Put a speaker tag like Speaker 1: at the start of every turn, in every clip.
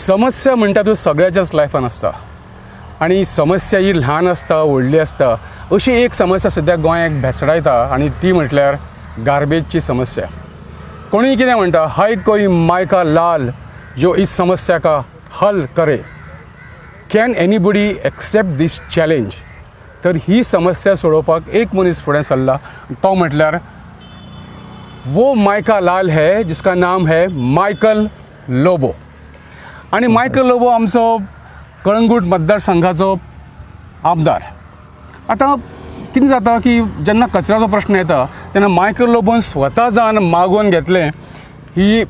Speaker 1: समस्या म्हणटा त्यो सगळ्याच्याच लायफान आसता आनी समस्या ही ल्हान आसता, व्हडली आसता. अशी एक समस्या सद्या गोंयाक भेसडायता आनी ती म्हटल्यार गार्बेजची समस्या. कोणीय कितें म्हणटा, हाय कोई मायका लाल जो इस समस्या का हल करे. Can anybody accept this challenge? तर ही समस्या सोडोवपाक एक मनीस फुडें सरला, तो म्हटल्यार वो मायका लाल है जिसका नाम है मायकल लोबो. आणि मायकल लोबो आमचो कळंगूट मतदारसंघाचो आमदार. आतां कितें जाता की जेन्ना कचऱ्याचो प्रश्न येता तेन्ना मायकल लोबोन स्वता जावन मागोवन घेतलें ही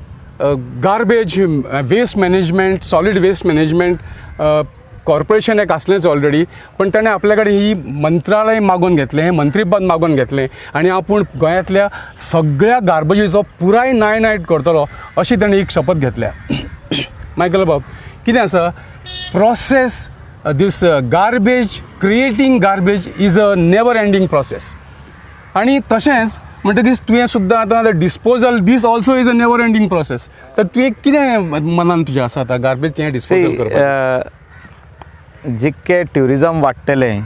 Speaker 1: garbage waste management, solid waste management corporation एक आसलेंच ऑलरेडी, पण ताणें आपल्या कडेन ही मंत्रालय मागोवन घेतलें, हें मंत्रीपद मागोवन घेतलें आनी आपूण गोंयांतल्या सगळ्या गार्बेजीचो पुराय नायनाट करतलो अशी ताणें एक शपथ घेतल्या. मायकल बाब, कितें आसा, process this garbage, creating garbage is a never ending process. आनी तशेंच म्हणटकीच तुवें सुद्दां आतां disposal, this also is a never ending process. तर तुवें कितें मनान तुजें आसा आतां गार्बेज हें डिस्पोजल करपाक?
Speaker 2: जितके ट्युरिजम वाडटलें,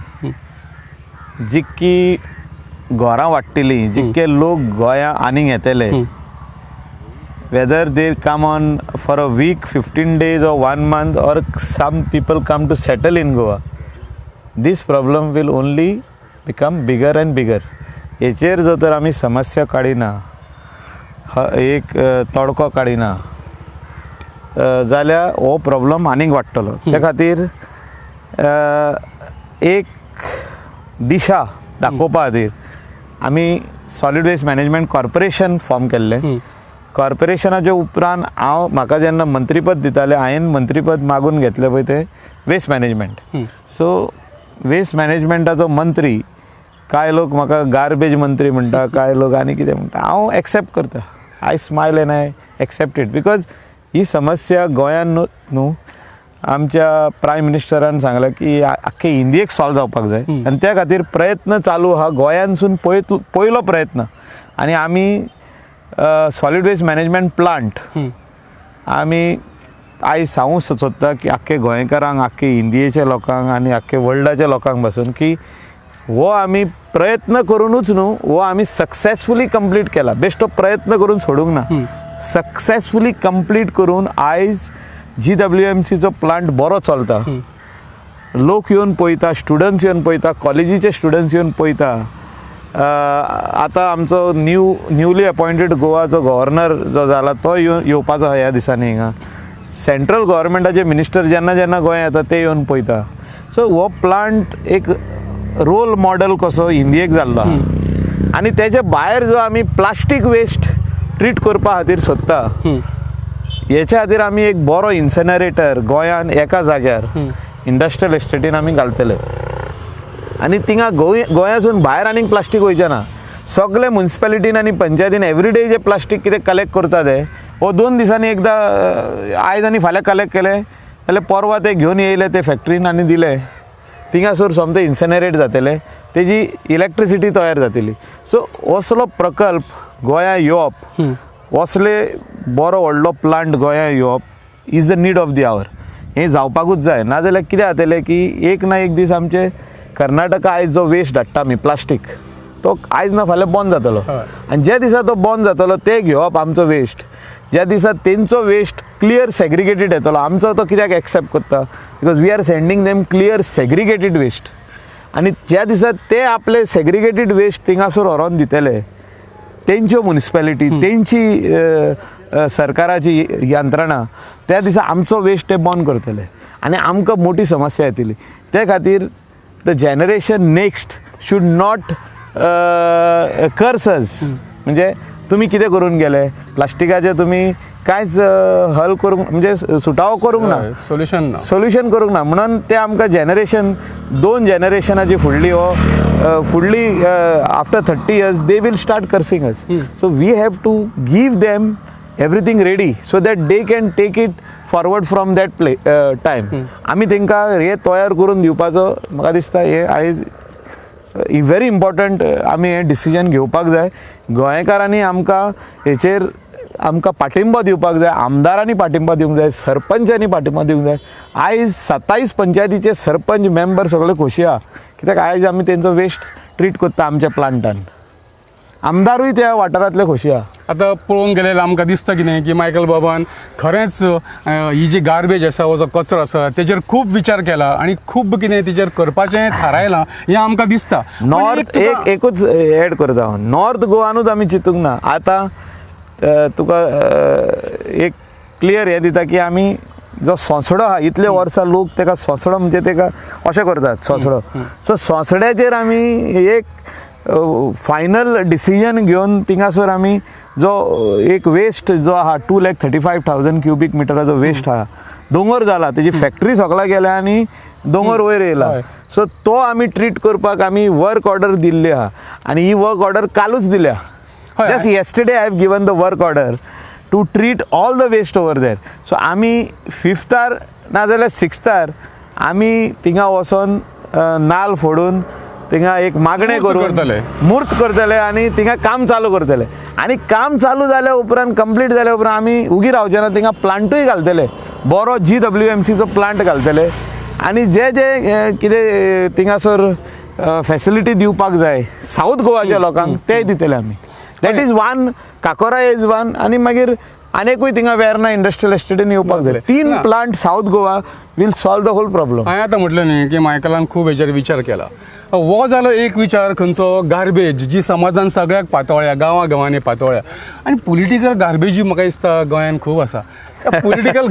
Speaker 2: जितकी घरां वाडटलीं, जितके लोक गोंया आनीक येतले, whether they come on for a week, 15 days or one month, or some people come to settle in Goa, this problem will only become bigger and bigger. हेचेर जर तर आमी समस्या काडिना, एक तोडको काडिना जाल्यार हो प्रॉब्लम आनीक वाडटलो. त्या खातीर एक दिशा दाखोवपा खातीर आमी solid waste management corporation form केल्लें. कॉर्पोरेशनाच्या उपरांत हांव, म्हाका जेन्ना मंत्रीपद दिताले, हांवें मंत्रीपद मागून घेतलें पळय तें वेस्ट मॅनेजमेंट. सो वेस्ट मॅनेजमेंटाचो मंत्री, कांय लोक म्हाका गार्बेज मंत्री म्हणटा, कांय लोक आनी कितें म्हणटा. हांव एक्सेप्ट करता. I smile and I accept it because ही समस्या गोंयान न्हू, आमच्या प्रायम मिनिस्टरान सांगलां की आख्खे इंडियेक सॉल्व जावपाक जाय आनी त्या खातीर प्रयत्न चालू आहा. गोंयांसून पयलो प्रयत्न आनी आमी सॉलीड वेस्ट मॅनेजमेंट प्लांट आमी आयज सांगूंक सोदता की आख्खे गोंयकारांक, आख्खे इंडियेच्या लोकांक आनी आख्खे वर्ल्डाच्या लोकांक पासून की हो आमी प्रयत्न करुनूच न्हू, हो आमी सक्सेसफुली कंप्लीट केला. बेश्टो प्रयत्न करून सोडूंक ना, सक्सेसफुली कंप्लीट करून आयज जीडब्ल्यूएमसीचो प्लांट बरो चलता. लोक येवन पळयता, स्टुडंट्स येवन पळयता, कॉलेजीचे स्टुडंट्स येवन पळयता. आतां आमचो न्यूली अपॉयंटेड गोवाचो गव्हर्नर जो जाला तो येवन येवपाचो आहा ह्या दिसांनी हिंगा. सेंट्रल गव्हर्मेंटाचे मिनिस्टर जेन्ना जेन्ना गोंया येता ते येवन पळयता. सो हो प्लांट एक रोल मॉडल कसो इंडियेक जाल्लो आहा. आनी तेजे भायर जो आमी प्लास्टीक वेस्ट ट्रीट करपा खातीर सोदता, हेच्या खातीर आमी एक बरो इन्सिनरेटर गोंयान एका जाग्यार इंडस्ट्रियल एस्टेटीन आमी घालतले आनी थिंगा गोंयासून भायर आनीक प्लास्टीक वयचें ना. सगळे मुन्सिपेलिटीन आनी पंचायतीन एवरीडे जे प्लास्टीक कितें कलेक्ट करता ते हो 2 दिसांनी एकदां, आयज आनी फाल्यां कलेक्ट केले जाल्यार परवां ते घेवन येयले ते फॅक्टरीन आनी दिले. थिंगासर सोमतें इन्सिनरेट जातले, तेजी इलेक्ट्रिसिटी तयार जातली. सो असलो प्रकल्प गोंया येवप, असले बरो व्हडलो प्लांट गोंया येवप is the need of the hour. हें जावपाकूच जाय. नाजाल्यार कितें जातलें की एक ना एक दीस आमचे कर्नाटका आयज जो वेस्ट धाडटा आमी प्लास्टीक, तो आयज ना फाल्यां बंद जातलो. आनी ज्या दिसा तो बंद जातलो ते घेवप आमचो वेस्ट, ज्या दिसा तेंचो वेस्ट क्लियर सेग्रिगेटेड येतलो, आमचो तो कित्याक एक्सेप्ट करता? Because we are sending them clear segregated waste. आनी ज्या दिसा ते आपले सेग्रिगेटेड वेस्ट थिंगासर व्हरोन दितले, तेंच्यो मुनिसिपेलिटी, तेंची सरकाराची यंत्रणा, त्या दिसा आमचो वेस्ट ते बंद करतले आनी आमकां मोठी समस्या येतली. ते खातीर the generation next should not curse us. म्हणजे तुमी कितें करून गेले, प्लास्टिकाचे तुमी कांयच हल करूंक, म्हणजे सुटावो करूंक ना.
Speaker 1: सोल्युशन ना.
Speaker 2: सोल्युशन करूंक ना म्हणून ते आमकां जनरेशन, दोन जनरेशनाची फुडली हो फुडली, after 30 years they will start cursing us. So we have to give them everything ready so that they can take it forward from that play time. आमी तांकां हे तयार करून दिवपाचो म्हाका दिसता हे आयज व्हेरी इम्पॉर्टंट. आमी हें डिसिजन घेवपाक जाय. गोंयकारांनी आमकां हेचेर आमकां पाठिंबो दिवपाक जाय, आमदारांनी पाठिंबो दिवंक जाय, सरपंचांनी पाठिंबो दिवंक जाय. आयज 27 पंचायतीचे सरपंच मेंबर सगळे खोशी आहा, कित्याक आयज आमी तेंचो वेस्ट ट्रीट करता आमच्या प्लांटान. आमदारूय त्या वाठारांतले खोशी आहा.
Speaker 1: आतां पळोवंक गेल्यार आमकां दिसता कितें की मायकल बाबान खरेंच ही जी गार्बेज आसा, हो जो कचरो आसा तेजेर खूब विचार केला आनी खूब कितें तेजेर करपाचें थारायलां हें आमकां दिसता.
Speaker 2: नॉर्थ एक एकूच एड करता हांव, नॉर्थ गोवानूच आमी चिंतूंक ना. आतां तुका एक क्लियर हें दिता की आमी जो सोंसडो आहा, इतले वर्सां लोक तेका सोंसडो म्हणजे तेका अशें करतात सोंसडो. सो सोंसड्याचेर आमी एक फायनल डिसिजन घेवन थिंगासर आमी जो एक वेस्ट जो आहा 2,35,000 क्युबीक मिटराचो वेस्ट आहा, दोंगर जाला, तेजी फॅक्टरी सगळ्या गेल्या आनी दोंगर वयर येयला. सो तो आमी ट्रीट करपाक आमी वर्क ऑर्डर दिल्ली आहा आनी ही वर्क ऑर्डर कालूच दिल्या. Just yesterday I have given the work order to treat all the waste over there. So आमी 5th नाजाल्यार 6th आमी थिंगा वचोन नाल फोडून थिंगा एक मागणें करून मूर्त करतले आनी थिंगा काम चालू करतले. आनी काम चालू जाल्या उपरांत, कंप्लीट जाल्या उपरांत आमी उगी रावचे ना, थिंगा प्लांटूय घालतले, बरो GWMCचो प्लांट घालतले आनी जे जे कितें थिंगासर फॅसिलिटी दिवपाक जाय सावथ गोवाच्या लोकांक तेय दितले आमी. That is one, Cacora is one, आनी मागीर आनीकूय थिंगा वेर्ना इंडस्ट्रियल एस्टेटीन येवपाक जाय. 3 plant south Goa will solve the whole problem.
Speaker 1: हांवें आतां म्हटलें न्ही की मायकलान खूब हेजेर विचार केला. हो जालो एक विचार खंयचो गार्बेज जी समाजान सगळ्याक पातळ्या, गांवा गांवांनी पातळ्या, आनी पॉलिटिकल गार्बेजूय म्हाका दिसता गोंयान खूब आसा. पॉलिटिकल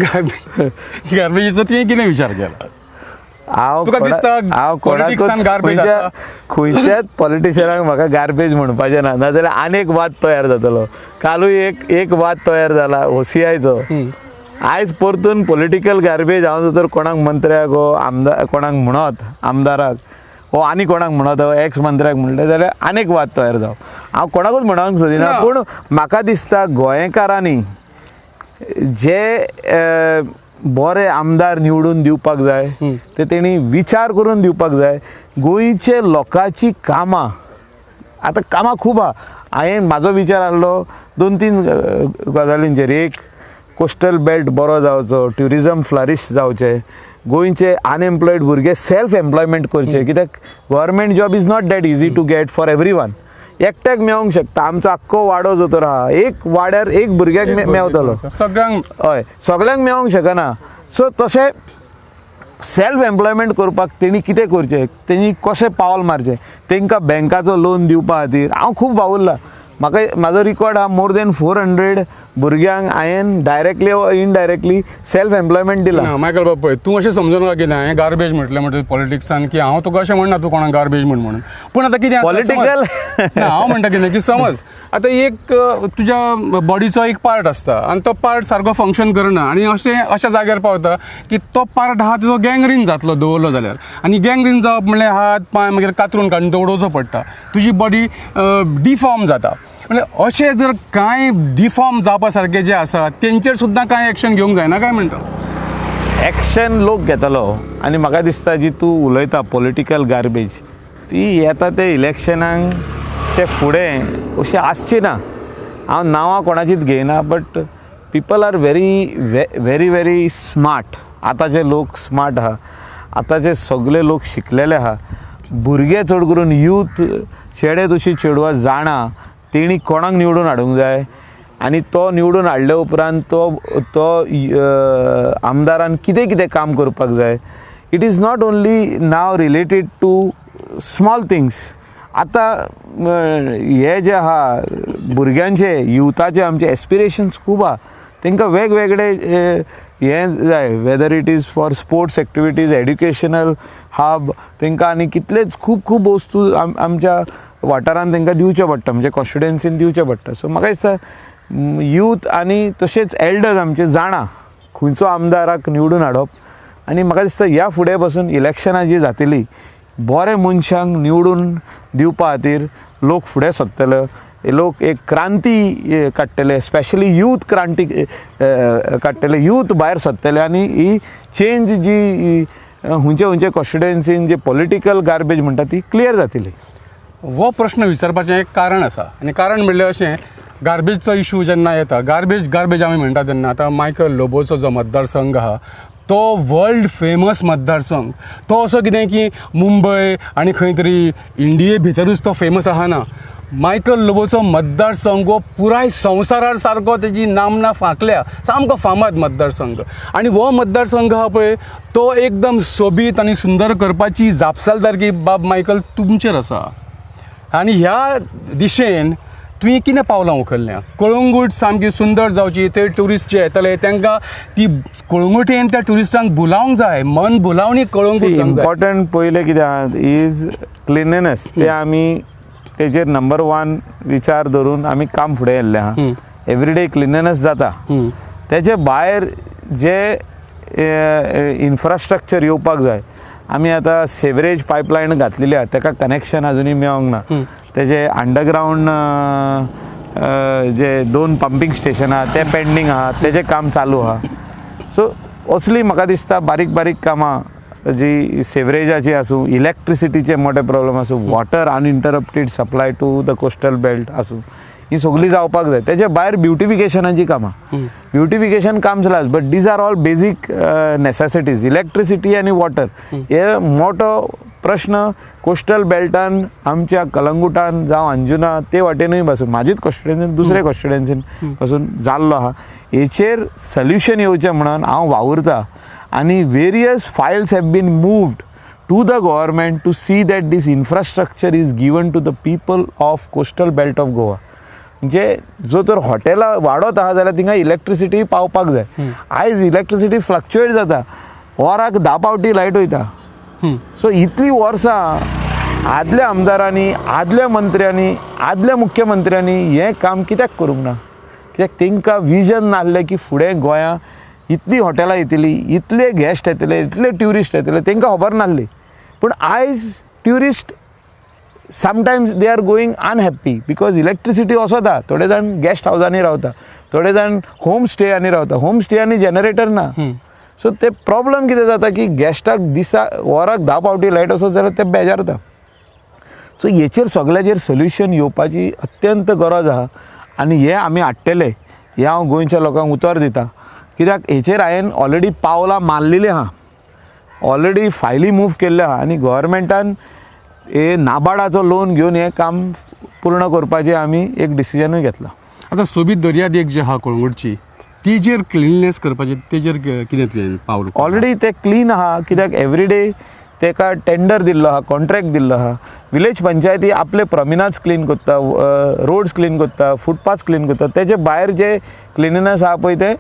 Speaker 1: गार्बेजीचो तुवें कितें विचार केला?
Speaker 2: हांव खंयच्याच पॉलिटिशियनाक म्हाका गार्बेज म्हणपाचें ना, नाजाल्यार आनी एक वाद तयार जातलो. कालूय एक वाद तयार जाला OCIचो. आयज परतून पॉलिटिकल गार्बेज हांव जर कोणाक मंत्र्याक हो आमदार कोणाक म्हणत आमदाराक हो आनी कोणाक म्हणत हो एक्स मंत्र्याक म्हणलें जाल्यार आनीक वाद तयार जावं. हांव कोणाकूच म्हणूंक सोदिना, पूण म्हाका दिसता गोंयकारांनी जे बरे आमदार निवडून दिवपाक जाय ते तेणी विचार करून दिवपाक जाय. गोंयचे लोकांची कामां, आतां कामां खूब आहा. हांवें म्हाजो विचार आहलो 2-3 गजालींचेर. एक कोस्टल बेल्ट बरो जावचो, ट्युरिजम फ्लरीश जावचें, गोंयचे अनएम्प्लॉयड भुरगे सेल्फ एम्प्लॉयमेंट करचे, कित्याक government job is not that easy to get for every one. एकट्याक मेळोंक शकता, आमचो आख्खो वाडो जो तर आहा, एक वाड्यार एक भुरग्याक मेवतलो,
Speaker 1: सगळ्यांक
Speaker 2: हय सगळ्यांक मेळोंक शकना. सो तशें सेल्फ एम्प्लॉयमेंट करपाक तेणी कितें करचें, तेणी कशें पावल मारचें, तेंकां बँकाचो लोन दिवपा खातीर हांव खूब वावुरला. म्हाका म्हाजो रिकॉर्ड आहा मोर देन 400 भुरग्यांक हांवें डायरेक्टली वा इनडायरेक्टली सेल्फ एम्प्लॉयमेंट दिला.
Speaker 1: मायकल बाब पळय, तूं अशें समजूं नाका कितें हांवें गार्बेज म्हटलें म्हणटा पॉलिटिक्सान की हांव तुका अशें म्हणना तूं कोणाक गार्बेज म्हण म्हणून, पूण आतां कितें
Speaker 2: पॉलिटिकल
Speaker 1: हांव म्हणटा कितें की समज आतां एक तुज्या बॉडीचो एक पार्ट आसता आनी तो पार्ट सारको फंक्शन करना आनी अशें अशा जाग्यार पावता की तो पार्ट आहा तुजो गँग्रीन जातलो दवरलो जाल्यार, आनी गँग्रीन जावप म्हणल्यार हात पांय मागीर कातरून काडून तो उडोवचो पडटा, तुजी बॉडी डिफॉर्म जाता. म्हणजे अशें जर कांय डिफॉर्म जावपा सारकें जें आसा तेंचेर सुद्दां कांय एक्शन घेवंक जायना काय म्हणटा?
Speaker 2: एक्शन लोक घेतलो आनी म्हाका दिसता जी तूं उलयता पॉलिटिकल गार्बेज ती येता ते इलेक्शनाक ते फुडें अशें आसची ना. हांव नांवां कोणाचीच घेयना, but people are very very very smart. आतांचे लोक स्मार्ट आहा, आतांचे सगळे लोक शिकलेले आहा, भुरगे चड करून यूथ चेडे तशी चेडवां जाणा तेणी कोणाक निवडून हाडूंक जाय आनी तो निवडून हाडले उपरांत तो तो आमदारान कितें कितें काम करपाक जाय. It is not only now related to small things. आतां हे जे आहा भुरग्यांचे युथाचे आमचे एस्पिरेशन्स खूब आहा, तांकां वेगवेगळे हें जाय, whether it is for sports activities, educational hub, तांकां आनी कितलेच खूब खूब वस्तू आमच्या वाठारान तांकां दिवचें पडटा, म्हणजे कॉन्स्टिट्युएन्सीन दिवचें पडटा. सो म्हाका दिसता यूथ आनी तशेंच एल्डर्स आमचे जाणा खंयचो आमदाराक निवडून हाडप आनी म्हाका दिसता ह्या फुडें पासून इलेक्शनां जी जातली बरे मनशांक निवडून दिवपा खातीर लोक फुडें सरतले, लोक एक क्रांती काडटले, स्पेशली यूथ क्रांती काडटले, यूथ भायर सरतले आनी ही चेंज जी खंयचे खंयचे कॉन्स्टिट्युएन्सीन जी पॉलिटिकल गार्बेज म्हणटा ती क्लियर जातली.
Speaker 1: हो प्रश्न विचारपाचें एक कारण आसा आनी कारण म्हणल्यार अशें, गार्बेजचो इशू जेन्ना येता, गार्बेज गार्बेज आमी म्हणटा तेन्ना आतां मायकल लोबोचो जो मतदारसंघ आहा तो वर्ल्ड फेमस मतदारसंघ. तो असो कितें की मुंबय आनी खंय तरी इंडिये भितरूच तो फेमस आहा ना. मायकल लोबोचो मतदारसंघ हो पुराय संवसारार सारको तेजी नामना फांकल्या, सामको फामाद मतदारसंघ. आनी हो मतदारसंघ आहा पळय तो एकदम सोबीत आनी सुंदर करपाची जापसालदारकी बाब मायकल तुमचेर आसा. आनी ह्या दिशेन तुवें कितें पावलां उखल्ल्या? कळंगूट सामकी सुंदर जावची, ते ट्युरिस्ट जे येतले तांकां ती कळंगुटेन त्या ट्युरिस्टांक भुलावंक जाय, मन भुलावणी कळंगूट जावंक जाय.
Speaker 2: इम्पॉर्टंट पयलें कितें आहा is cleanliness. ते आमी तेजेर नंबर 1 विचार धरून आमी काम फुडें येल्लें आहा. एवरीडे क्लिननेस जाता. तेजे भायर जे इन्फ्रास्ट्रक्चर येवपाक जाय, आमी आतां सेवरेज पायपलायन घातलेली आहा, तेका कनेक्शन अजुनूय मेळोंक ना. तेजे अंडरग्रावंड जे 2 पंपींग स्टेशन आहा ते पेंडींग आहा, तेजें काम चालू आहा. सो असली म्हाका दिसता बारीक बारीक कामां जी सेवरेजाची आसूं, इलेक्ट्रिसिटीचे मोठे प्रॉब्लम आसूं, water uninterrupted supply to the coastal belt आसूं, ही सगळी जावपाक जाय. तेजे भायर ब्युटिफिकेशनाची कामां, ब्युटिफिकेशन काम Chilas, but these are all basic necessities. Electricity आनी वॉटर हे मोठो प्रश्न कोस्टल बेल्टान आमच्या कलंगुटान जावं अंजुना ते वाटेनूय पासून, म्हाजीच कॉन्स्टिट्युएन्सीन दुसरे कॉन्स्टिट्युएन्सीन पासून जाल्लो आहा. हेचेर सोल्युशन येवचें म्हणून हांव वावुरता आनी various files have been moved to the government to see that this infrastructure is given to the people of coastal belt of Goa. म्हणजे जो तर हॉटेलां वाडत आहा जाल्यार थिंगा इलेक्ट्रिसिटी पावपाक जाय. आयज इलेक्ट्रिसिटी फ्लक्चुएट जाता, वराक 10 फावटी लायट वयता. सो इतली वर्सां आदल्या आमदारांनी, आदल्या मंत्र्यांनी, आदल्या मुख्यमंत्र्यांनी हें काम कित्याक करूंक ना? कित्याक तांकां विजन नासलें की फुडें गोंया इतली हॉटेलां येतली, इतले गेस्ट येतले, इतले ट्युरिस्ट येतले, तांकां खबर नासली. पूण आयज tourist sometimes they are going unhappy because electricity वचता. थोडे जाण गेस्ट हावजांनी रावता, थोडे जाण होम स्टेयांनी रावता, होम स्टेयांनी जनरेटर ना. सो ते प्रॉब्लम कितें जाता की गेस्टाक दिसा वराक 10 फावटी लायट वचत जाल्यार ते बेजारता. सो हेचेर सगळ्याचेर सोल्युशन येवपाची अत्यंत गरज आहा आनी हें आमी हाडटले, हें हांव गोंयच्या लोकांक उतर दिता. कित्याक हेचेर हांवें ऑलरेडी पावलां मारलेलीं आहा, ऑलरेडी फायली मूव केल्ल्यो आहा आनी गव्हर्मेंटान हे नाबार्डाचो लोन घेवन हें काम पूर्ण करपाचें आमी एक डिसिजनूय घेतलां.
Speaker 1: आतां सोबीत दर्यादेग जी आहा कळंगूटची तेजेर क्लिननेस करपाचें, तेजेर कितें तुवें पावल?
Speaker 2: ऑलरेडी ते क्लीन आहा, कित्याक एवरीडे तेका टेंडर दिल्लो आहा, कॉन्ट्रॅक्ट दिल्लो आहा. विलेज पंचायती आपले प्रमिनाच क्लीन करता, रोड्स क्लीन करता, फुटपाथ्स क्लीन करता. तेजे भायर जे क्लिनिनेस आहा पळय ते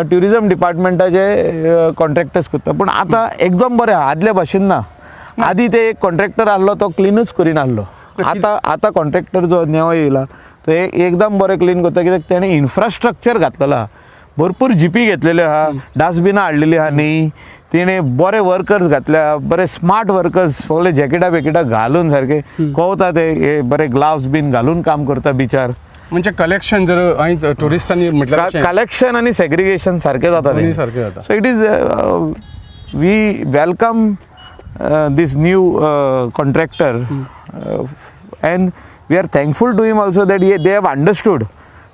Speaker 2: ट्युरिजम डिपार्टमेंटाचे कॉन्ट्रॅक्टर्स करता. पूण आतां एकदम बरें आहा, आदल्या भाशेन ना. आदी ते एक कॉन्ट्रॅक्टर आहलो तो क्लिनूच करिनासलो, आतां आतां कॉन्ट्रॅक्टर जो नेवो येयला तो एकदम बरें क्लीन करता, कित्याक तेणें इन्फ्रास्ट्रक्चर घातलेलो आहा, भरपूर जिपी घेतलेल्यो आहा, डस्टबिनां हाडलेली आहा न्ही, तेणें बरे वर्कर्स घातल्या, बरे स्मार्ट वर्कर्स, सगळे जॅकेटां बेकेटां घालून सारके कवता ते, बरे ग्लाव्स बीन घालून काम करता बिचार.
Speaker 1: म्हणजे कलेक्शन जर ट्युरिस्टांनी म्हटल्यार
Speaker 2: कलेक्शन आनी सेग्रिगेशन सारकें जाता,
Speaker 1: सारकें जाता.
Speaker 2: So it is we welcome this new contractor and we are thankful to him also that they have understood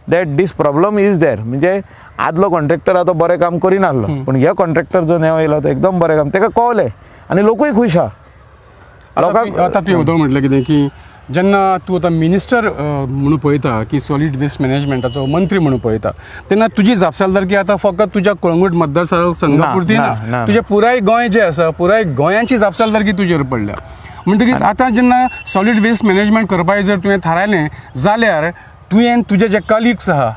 Speaker 2: that this problem is there. म्हणजे आदलो कॉन्ट्रॅक्टर आतां बरें काम करिनासलो, पूण ह्या कॉन्ट्रॅक्टर जो नेवो येयलो तो एकदम बरें काम, ताका कळलें आनी लोकूय खूश आहा.
Speaker 1: लोकांक आतां तुवें उदक म्हटलें कितें की जेन्ना तूं आतां मिनिस्टर म्हणून पळयता की सॉलीड वेस्ट मॅनेजमेंटाचो मंत्री म्हणून पळयता तेन्ना तुजी जापसालदारकी आतां फकत तुज्या कळंगूट मतदारसंघा पुरती ना, तुजें पुराय गोंय जें आसा पुराय गोंयाची जापसालदारकी तुजेर पडल्या. म्हणटकीच आतां जेन्ना सॉलीड वेस्ट मॅनेजमेंट करपाचें जर तुवें थारायलें जाल्यार तुवें तुजे जे कलिग्स आहा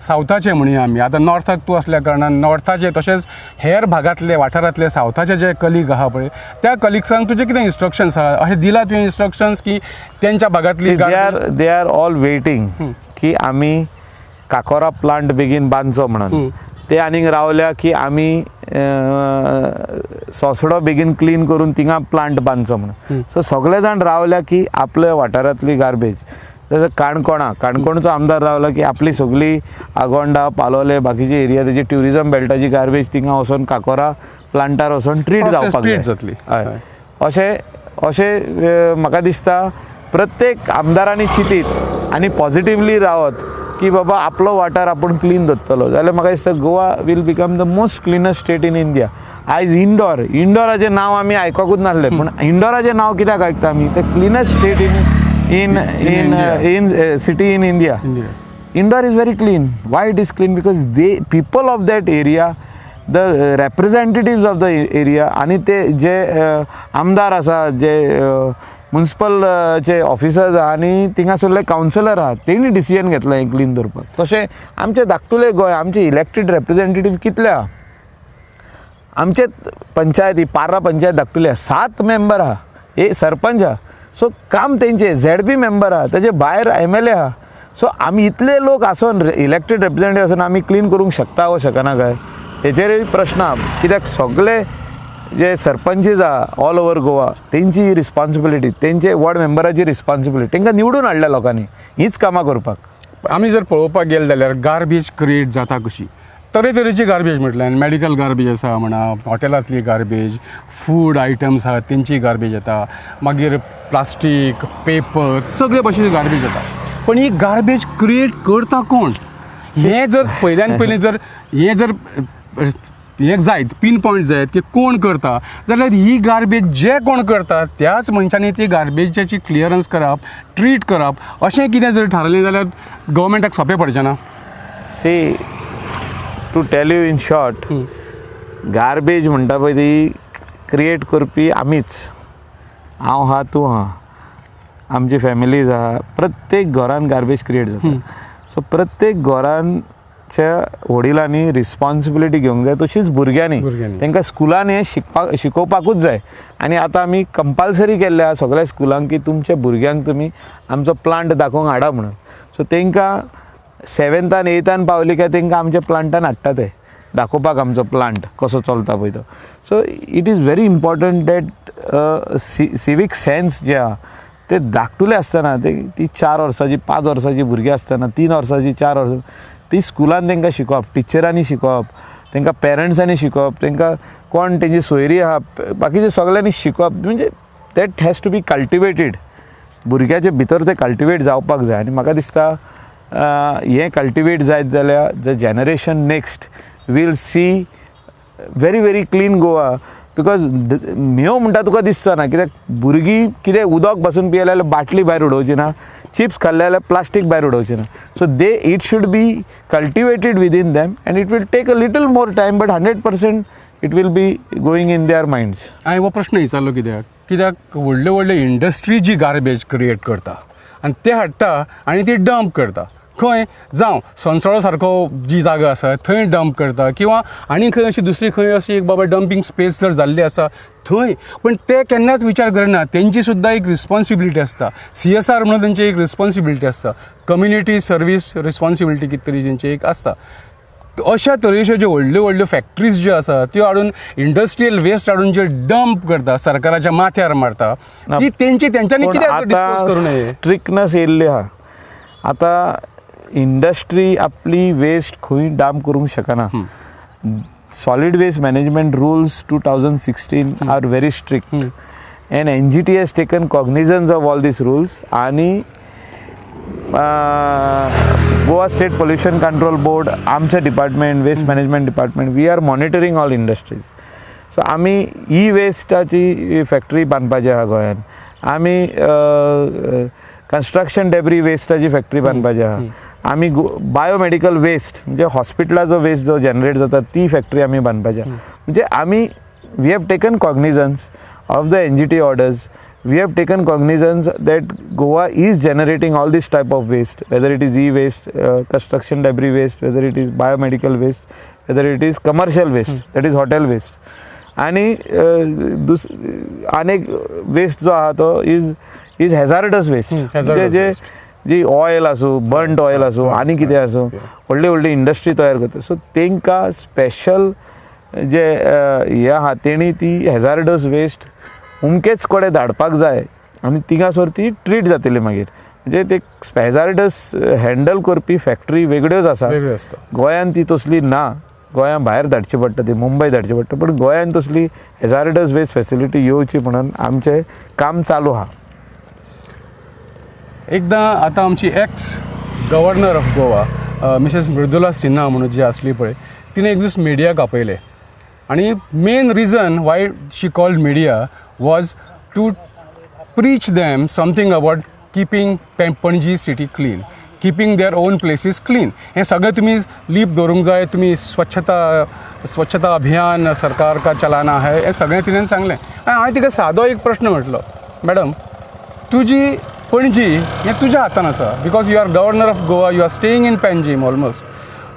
Speaker 1: सावथाचे म्हणया आमी, आतां नॉर्थाक तूं आसल्या कारणान नॉर्थाचे तशेंच हेर भागांतले वाठारांतले सावथाचे जे कलीग आहा पळय त्या कलिग्सांक तुजें कितें इन्स्ट्रक्शन्स आहा, अशें दिलां तुवें इन्स्ट्रक्शन्स की तेंच्या भागांतली?
Speaker 2: They are all waiting की आमी काकोरा प्लांट बेगीन बांदचो म्हणून. ते आनीक रावल्या की आमी सोसडो बेगीन क्लीन करून थिंगा प्लांट बांदचो म्हणून. सो सगळे जाण रावल्या की आपल्या वाठारांतली गार्बेज, तशें काणकोणा, काणकोणचो आमदार रावला की आपली सगळी आगोंडा पालोले बाकीची एरिया तेजी ट्युरिजम बेल्टाची गार्बेज थिंगा वचोन काकोरा प्लांटार वचोन ट्रीट जावपाक
Speaker 1: जातली.
Speaker 2: हय, अशें अशें म्हाका दिसता प्रत्येक आमदारांनी चिंतीत आनी पॉझिटिवली रावत की बाबा आपलो वाठार आपूण क्लीन दवरतलो जाल्यार म्हाका दिसता Goa will become the most cleanest state in India. आयज इंडोर, इंडोराचें नांव आमी आयकूंकूच नासलें, पूण इंडोराचें नांव कित्याक आयकता आमी? ते cleanest state in in in city in India. Indore is very clean. Why it is clean? Because they people of that area, the representatives of the area आनी ते जे आमदार आसा, जे म्युनिसिपलचे ऑफिसर्स आहा आनी थिंगासरले कावन्सिलर आहा, तेणी डिसिजन घेतलां हें क्लीन दवरपाक. तशें आमचें धाकटुलें गोंय, आमचे इलेक्टेड रिप्रेझेंटेटीव कितले आहा? आमचे पंचायती, पार्रा पंचायत धाकटुली आहा, 7 मेंबर आहा, एक सरपंच आहा. सो काम तेंचे, झेडपी मेंबर आहा, तेजे भायर एमएलए आहा. सो आमी इतले लोक आसून, इलेक्टेड रिप्रेझेंटेटीव आसून आमी क्लीन करूंक शकता वो शकना काय, हेचेरूय प्रश्न आहा. कित्याक सगळे जे सरपंचीस आहा ऑल ओवर गोवा, तेंची रिस्पॉन्सिबिलिटी, तेंचे वॉर्ड मेंबराची रिस्पॉन्सिबिलिटी, तेंकां निवडून हाडल्या लोकांनी हीच कामां करपाक.
Speaker 1: आमी जर पळोवपाक गेले जाल्यार गार्बेज क्रिएट जाता कशी, तरेतरेची गार्बेज म्हटल्यार मेडिकल गार्बेज आसा म्हणा, हॉटेलांतली गार्बेज, फूड आयटम्स आहा तेंची गार्बेज येता, मागीर प्लास्टीक, पेपर, सगळे भाशेची गार्बेज येता. पण ही गार्बेज क्रिएट करता कोण, हें जर पयल्यान पयलीं जर हें जर हें जायत, पीन पॉयंट जायत की कोण करता, जाल्यार ही गार्बेज जे कोण करता त्याच मनशांनी ती गार्बेजाची क्लियरन्स करप, ट्रीट करप, अशें कितें जर थारलें जाल्यार गव्हर्मेंटाक सोंपें पडचें ना.
Speaker 2: See, to tell you in short, garbage म्हणटा पळय ती क्रिएट करपी आमीच. हांव आहा, तूं आहा, आमची फॅमिलीज आहा, प्रत्येक घरान गार्बेज क्रिएट जाता. सो प्रत्येक घरांच्या वडिलांनी रिस्पॉन्सिबिलिटी घेवंक जाय, तशीच भुरग्यांनी, तांकां स्कुलान हें शिकपाक शिकोवपाकूच जाय. आनी आतां आमी कंपल्सरी केल्लें आहा सगळ्या स्कुलांक की तुमच्या भुरग्यांक तुमी आमचो प्लांट दाखोवंक हाडा म्हणून. सो तांकां 7th 8th पावली काय तांकां आमच्या प्लांटान हाडटा ते दाखोवपाक आमचो प्लांट कसो चलता पळय तो. So it is very important that civic sense जे आहा ते धाकटुले आसतना, ते ती 4 वर्सांची 5 वर्सांची भुरगीं आसतना, 3 वर्सांची 4 वर्सां, ती स्कुलान तांकां शिकोवप, टिचरांनी शिकोवप, तांकां पेरंट्सांनी शिकोवप, तांकां कोण तेंची सोयरी आहा बाकीचे सगळ्यांनी शिकोवप. म्हणजे that has to be cultivated, भुरग्याचे भितर ते कल्टिवेट जावपाक जाय. आनी म्हाका दिसता हें कल्टिवेट जायत जाल्यार the generation next will see very very clean Goa. Because म्हेंव म्हणटा तुका दिसचो ना, कित्याक भुरगीं कितें उदक बसून पियेले जाल्यार बाटली भायर उडोवची ना, चिप्स खाल्ले जाल्यार प्लास्टीक भायर उडोवची ना. So they it should be cultivated within them and it will take a little more time, but 100% it will be going in their minds.
Speaker 1: हांवें हो प्रश्न विचारलो कित्याक, कित्याक व्हडल्यो व्हडल्यो इंडस्ट्री जी गार्बेज क्रिएट करता आनी ते हाडटा आनी ती डंप करता खंय, जावं सोनसळो सारको जी जागा आसा थंय डंप करता, किंवा आनी खंय अशी दुसरी खंय अशी एक बाबा डंपींग स्पेस जर जाल्ली आसा थंय. पण ते केन्नाच विचार करना, तेंची सुद्दां एक रिस्पॉन्सिबिलिटी आसता, CSR म्हणून तेंची एक रिस्पॉन्सिबिलिटी आसता, कम्युनिटी सर्वीस रिस्पॉन्सिबिलिटी कितें तरी तेंची एक आसता. अशा तरेच्यो ज्यो व्हडल्यो व्हडल्यो फॅक्ट्रीज ज्यो आसा त्यो हाडून इंडस्ट्रियल वेस्ट हाडून जे डंप करता, सरकाराच्या माथ्यार मारता, ती तेंची तेंच्यांनी कित्याक डिस्पोज करूं नये?
Speaker 2: स्ट्रिक्टनस येयल्ली आहा आतां. इंडस्ट्री आपली वेस्ट खंय डंप करूंक शकना. Solid waste management rules 2016 are very strict and NGT has taken cognizance of all these rules. आनी Goa state pollution control board, आमचें department, waste management department, we are monitoring all industries. So आमी E वेस्टाची factory बांदपाची आहा गोंयांत, आमी construction debris वेस्टाची factory बांदपाची आहा, आमी biomedical waste म्हणजे हॉस्पिटलाचो waste जो जनरेट जाता ती फॅक्टरी आमी बांदपाची आहा. म्हणजे आमी we have taken cognizance of the NGT orders, we have taken cognizance that Goa is generating all this type of waste, whether it is e waste, construction debris waste, whether it is biomedical waste, whether it is commercial waste, that is hotel waste. आनी आनी एक waste जो आहा तो is is hazardous waste, म्हणजे जे जी oil आसूं, burnt oil आसूं, आनी कितें आसूं, व्हडली व्हडली इंडस्ट्री तयार करता. सो तांकां स्पेशल जे हें आहा तेणी ती हॅझार्डस वेस्ट अमकेच कडेन धाडपाक जाय आनी थिंगासर ती ट्रीट जातली मागीर. म्हणजे ते हॅझार्डस हँडल करपी फॅक्टरी वेगळ्योच आसा, गोंयांत ती तसली ना, गोंया भायर धाडची पडटा, ती मुंबय धाडची पडटा. पण गोंयांत तसली हॅझार्डस वेस्ट फॅसिलिटी येवची म्हणून आमचें काम चालू आहा.
Speaker 1: एकदां आतां आमची x Governor of Goa Mrs Mridula Sinha म्हणून जी आसली पळय, तिणें एक दीस मिडियाक आपयलें आनी main reason why she called media was to preach them something about keeping Panaji city clean, keeping their own places clean. हें सगळें तुमी लीप दवरूंक जाय, तुमी स्वच्छता स्वच्छता अभियान सरकार का चलाना है, हें सगळें तिणें सांगलें. आनी हांवें तिका सादो एक प्रश्न म्हटलो, मॅडम, तुजी पणजी हें तुज्या हातान आसा, because you are governor of Goa, you are staying in Panjim almost,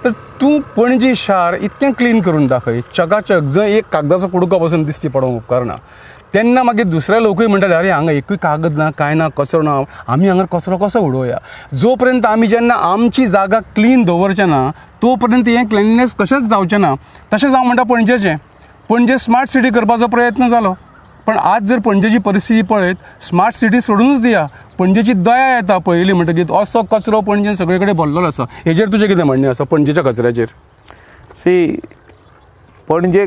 Speaker 1: तर तूं पणजी शार इतकें क्लीन करून दाखय, चकाचक, जंय एक कागदाचो कुडको पसून दिसती पडोवंक उपकारना. तेन्ना मागीर दुसरे लोकूय म्हणटाले, अरे हांगा एकूय कागद ना, कांय ना, कचरो ना, आमी हांगा कचरो कसो उडोवया? जो पर्यंत आमी जेन्ना आमची जागा क्लीन दवरचे ना, तो पर्यंत हें क्लिननेस कशेंच जावचें ना. तशेंच हांव म्हणटा पणजेचें, पणजे स्मार्ट सिटी करपाचो प्रयत्न जालो, पण आज जर पणजेची परिस्थिती पळयत, स्मार्ट सिटी सोडूनच दिया, पणजेची दया येता पळयली म्हणटकीर असो कचरो पणजेन सगळे कडेन भरलेलो आसा. हेजेर तुजें कितें म्हणणें आसा, पणजेच्या कचऱ्याचेर?
Speaker 2: सी, पणजे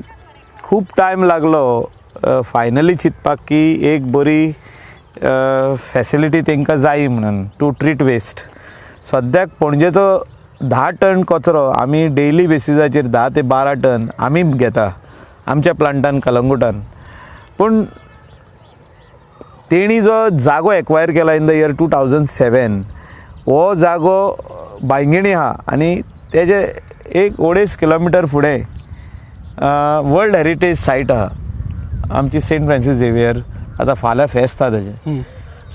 Speaker 2: खूब टायम लागलो फायनली चिंतपाक की एक बरी फॅसिलिटी तांकां जाय म्हणून टू ट्रीट वेस्ट. सद्याक पणजेचो 10 टन कचरो आमी डेली बेसिसाचेर 10 ते 12 टन आमी घेता आमच्या प्लांटान कलंगुटान. पूण तेणी जो जागो एक्वायर केला in the year 2007, हो जागो बांयगिणी आहा आनी तेजे एक अडेच किलोमिटर फुडें वर्ल्ड हेरिटेज सायट आहा आमची, सेंट फ्रांसीस झेवियर. आतां फाल्यां फेस्त आहा तेजें.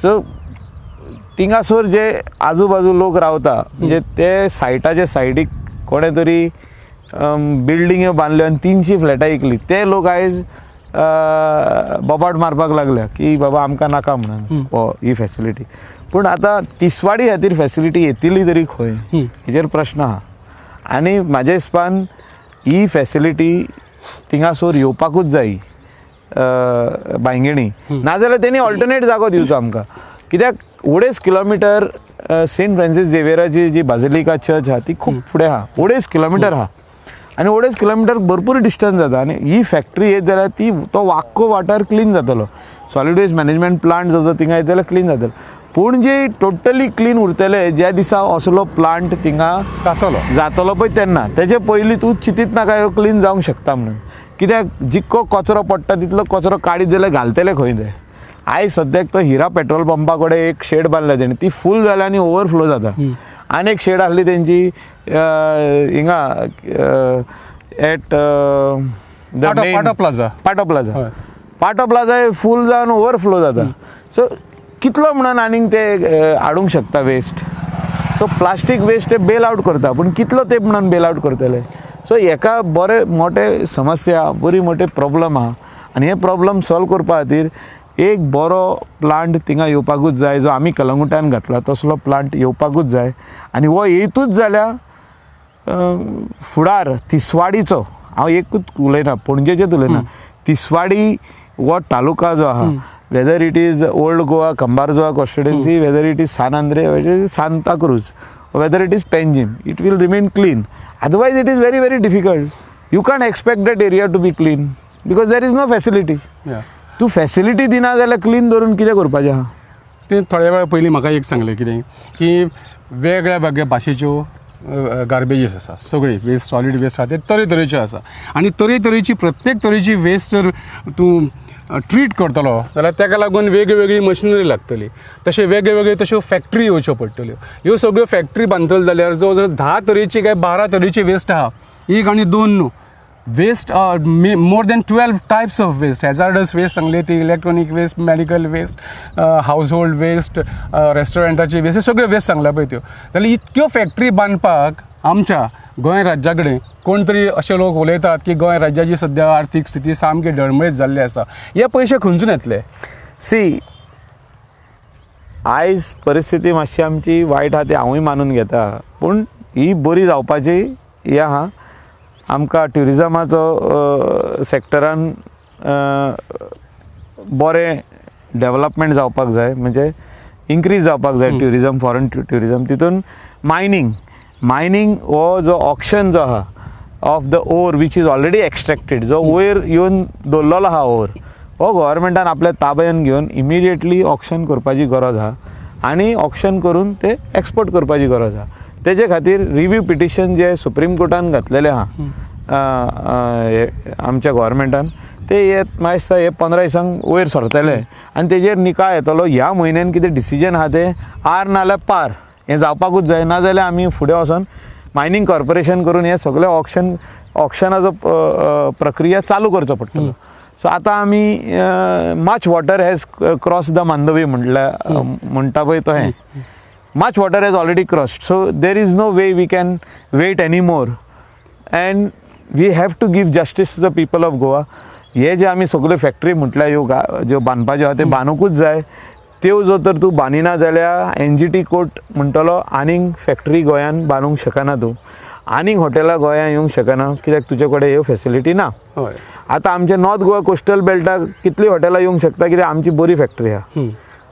Speaker 2: सो थिंगासर जे आजू बाजू लोक रावता, म्हणजे ते सायटाच्या सायडीक कोणें तरी बिल्डिंग्यो बांदल्यो आनी 300 फ्लॅटां विकली, ते लोक आयज बोबाट मारपाक लागल्या की बाबा आमकां नाका म्हणून हो ही फॅसिलिटी. पूण आतां तिसवाडी खातीर फॅसिलिटी येतली तरी खंय, हेजेर प्रश्न आहा. आनी म्हाज्या हिसपान ही फॅसिलिटी थिंगासर येवपाकूच जाय बांयगिणी, नाजाल्यार तेणी ऑल्टरनेट जागो दिवचो आमकां. कित्याक अडेच किलोमिटर सेंट फ्रांसीस झेवियराची जी बाजिलिका चर्च आहा ती खूब फुडें आहा, अडेच किलोमिटर आहा आनी अडेच किलोमिटर भरपूर डिस्टन्स जाता. आनी ही फॅक्टरी येत जाल्यार ती तो आख्खो वाठार क्लीन जातलो. सॉलिड वेस्ट मॅनेजमेंट प्लांट जो थिंगा येत जाल्यार क्लीन जातलो. पणजे टोटली क्लीन उरतले ज्या दिसा असलो प्लांट थिंगा
Speaker 1: जातलो.
Speaker 2: जातलो पळय तेन्ना. तेजे पयलीं तूं चिंतीत नाका क्लीन जावंक शकता म्हणून. कित्याक जितको कचरो पडटा तितलो कचरो काडीत जाल्यार घालतले खंय ते? आयज सद्याक तो हिरा पेट्रोल पंपा कडेन एक शेड बांदल्या तेणी, ती फूल जाल्या आनी ओवरफ्लो जाता. आनी एक शेड आसली तेंची हिंगा at the
Speaker 1: Patto plaza.
Speaker 2: Patto plaza. Patto plaza full जावन ओवरफ्लो जाता. सो कितलो म्हणून आनीक ते हाडूंक शकता वेस्ट? सो प्लास्टीक वेस्ट ते बेल आवट करता, पूण कितलो तेंप म्हणून बेल आवट करतले? सो हेका बरे मोठे समस्या, बरी मोठे प्रॉब्लम आहा आनी हे प्रॉब्लम सॉल्व करपा खातीर एक बरो प्लांट थिंगा येवपाकूच जाय. जो आमी कलंगुटान घातला तसलो प्लांट येवपाकूच जाय आनी हो येयतूच जाल्यार फुडार तिसवाडीचो, हांव एकूच उलयना, पणजेचेच उलयना, तिसवाडी हो तालुका जो आहा, whether it is Old Goa, Kumbharjua constituency, whether it is San Andre, whether it is Santa Cruz, whether it is Panjim, it will remain clean. Otherwise it is very very difficult. You can't expect that area to be clean because there is no facility. तूं facility दिना जाल्यार clean दवरून कितें करपाचें आहा?
Speaker 1: तुवें थोड्या वेळा पयलीं म्हाका एक सांगलें कितें की वेगळ्या वेगळ्या भाशेच्यो गार्बेजीस आसा, सगळी वेस्ट, सॉलीड वेस्ट आसा ते तरेतरेच्यो आसा आनी तरेतरेची प्रत्येक तरेची वेस्ट जर तूं ट्रीट करतलो जाल्यार ताका लागून वेगळी वेगळी मशिनरी लागतली, तशें वेगळे वेगळे तश्यो फॅक्टरी येवच्यो पडटल्यो. ह्यो सगळ्यो फॅक्टरी बांदतलो जाल्यार जवळ जवळ 10 तरेची काय 12 तरेची वेस्ट आहा, एक आनी दोन न्हू. Waste more than 12 types of waste, hazardous waste सांगले ती, electronic waste, medical waste, household waste, रेस्टॉरंटाची waste, हे सगळे वेस्ट सांगला पळय त्यो. जाल्यार इतक्यो फॅक्टरी बांदपाक आमच्या गोंय राज्या कडेन कोण तरी अशे लोक उलयतात की गोंय राज्याची सद्या आर्थीक स्थिती सामकी डळमळीत जाल्ली आसा, हे पयशे खंयसून येतले?
Speaker 2: सी, आयज परिस्थिती मातशी आमची वायट आहा ती हांवूय मानून घेता, पूण ही बरी जावपाची ही आहा. आमकां ट्युरिजमाचो सेक्टरान बरें डेवलपमेंट जावपाक जाय, म्हणजे इन्क्रीज जावपाक जाय ट्युरिजम, फॉरन ट्युरिजम. तितून मायनींग, मायनींग हो जो ऑक्शन जो आहा of the ore which is already extracted, जो वयर येवन दवरलेलो आहा ओर, हो गव्हर्मेंटान आपल्या ताब्यान घेवन इमिडिएटली ऑक्शन करपाची गरज आहा. आनी ऑक्शन करून ते एक्सपोर्ट करपाची गरज आहा. तेजे खातीर रिव्यू पिटिशन जे सुप्रीम कोर्टान घातलेलें आहा आमच्या गोवोरमेंटान, ते हे म्हाका दिसता हे 15 दिसांक वयर सरतले आनी तेजेर निकाल येतलो. ह्या म्हयन्यान कितें डिसिजन आहा तें आर नाल्यार पार हें जावपाकूच जाय, नाजाल्यार आमी फुडें वचोन मायनींग कॉर्पोरेशन करून हे सगळे ऑक्शनाचो प्रक्रिया चालू करचो पडटलो. सो आतां आमी much water has cross the Mandovi म्हटल्या म्हणटा पळय तो हें much water has already crossed, so there is no way we can wait any more and we have to give justice to the people of Goa. हे जे आमी सगळ्यो factory म्हटल्या ह्यो ज्यो बांदपाच्यो आहा त्यो बांदूंकूच जाय. त्यो जर तर तूं बांदिना जाल्यार एनजीटी कोर्ट म्हणटलो आनीक फॅक्टरी गोंयान बांदूंक शकना तूं, आनीक हॉटेलां गोंयांत येवंक शकना कित्याक तुजे कडेन ह्यो फॅसिलिटी ना. आतां आमच्या नॉर्थ गोवा कोस्टल बेल्टाक कितलीं हॉटेलां येवंक शकता कित्याक आमची बरी फॅक्टरी आहा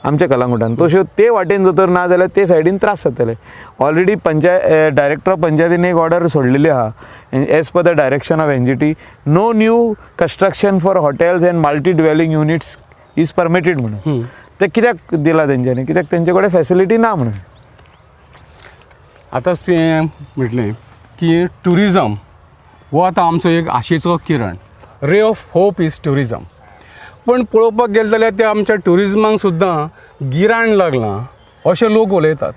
Speaker 2: आमच्या कलांगुटान. तश्यो ते वाटेन जर तर ना जाल्यार ते सायडीन त्रास जातले. ऑलरेडी पंचायत डायरेक्टर ऑफ पंचायतीन एक ऑर्डर सोडलेली आहा as per the direction of NGT, no new construction for hotels and multi dwelling units is permitted म्हणून. ते कित्याक दिला तेंच्यांनी, कित्याक तेंचे कडेन फॅसिलिटी ना म्हणून.
Speaker 1: आतांच तुवें म्हटलें की ट्युरिजम हो आतां आमचो एक आशेचो किरण, ray of hope is tourism. पण पळोवपाक गेलें जाल्यार त्या आमच्या ट्युरिजमाक सुद्दां गिराण लागलां अशें लोक उलयतात.